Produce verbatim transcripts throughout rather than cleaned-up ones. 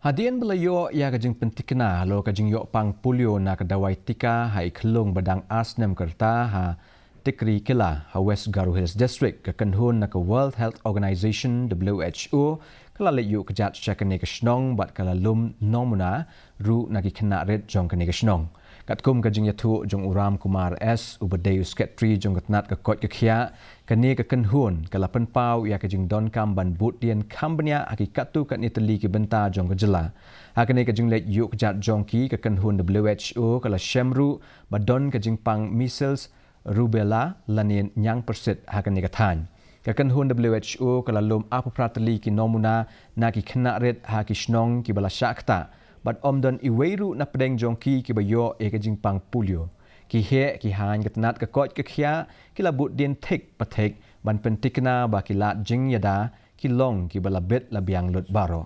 Hadien ba la ïoh ïa ka jingpyntikna halor ka jingïoh pang polio na ka dawai tika ha i khyllung ba dang ar snem ka rta ha Tikri Kila ha West Garo Hills District, ka kynhun na ka World Health Organization, W H O, ka la leit ïuh kjat sha kane ka shnong bad ka la lum nomuna ruh na ki khynnah rit jong kane ka shnong. Katkum ka jingïathuh jong u Ram Kumar S, uba dei u Secretary jong ka tnat ka koit ka khiah, kane ka kynhun ka la pynpaw ïa ka jingdonkam ban bud dien kham bniah ha ki katto katne tylli ki bynta jong ka jylla. Ha kane ka jingleit ïuh kjat jong ki, ka kynhun W H O ka la shem ruh ba don ka jingpang measles, rubella lane ñiangpyrsit ha kane ka thaiñ. Ka kynhun W H O ka la lum arphew phra tylli ki nomuna na ki khynnah rit ha ki shnong kiba la shah ktah, bad ym don iwei ruh na pdeng jong ki kiba ïoh ïa ka jingpang polio. Ki heh ki haiñ ka tnat ka koit ka khiah ki la bud dien thik pa thik ban pyntikna ba ki lad jingïada ki long kiba la bit la biang lut baroh.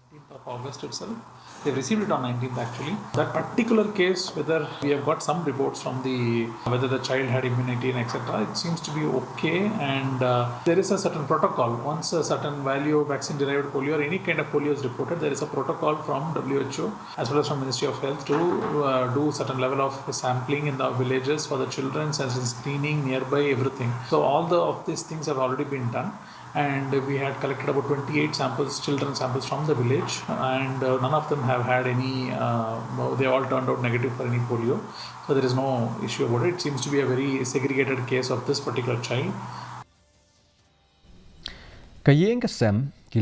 Nineteenth of August itself. They've received it on nineteenth actually. That particular case, whether we have got some reports from the, whether the child had immunity and et cetera, it seems to be okay. And uh, there is a certain protocol. Once a certain value of vaccine-derived polio or any kind of polio is reported, there is a protocol from W H O as well as from Ministry of Health to uh, do certain level of sampling in the villages for the children, such as screening, nearby, everything. So all the of these things have already been done. And we had collected about twenty-eight samples, children samples from the village, and uh, none of them have had any, uh, they all turned out negative for any polio. So there is no issue about it. It seems to be a very segregated case of this particular child. Ka ïing ka sem, ki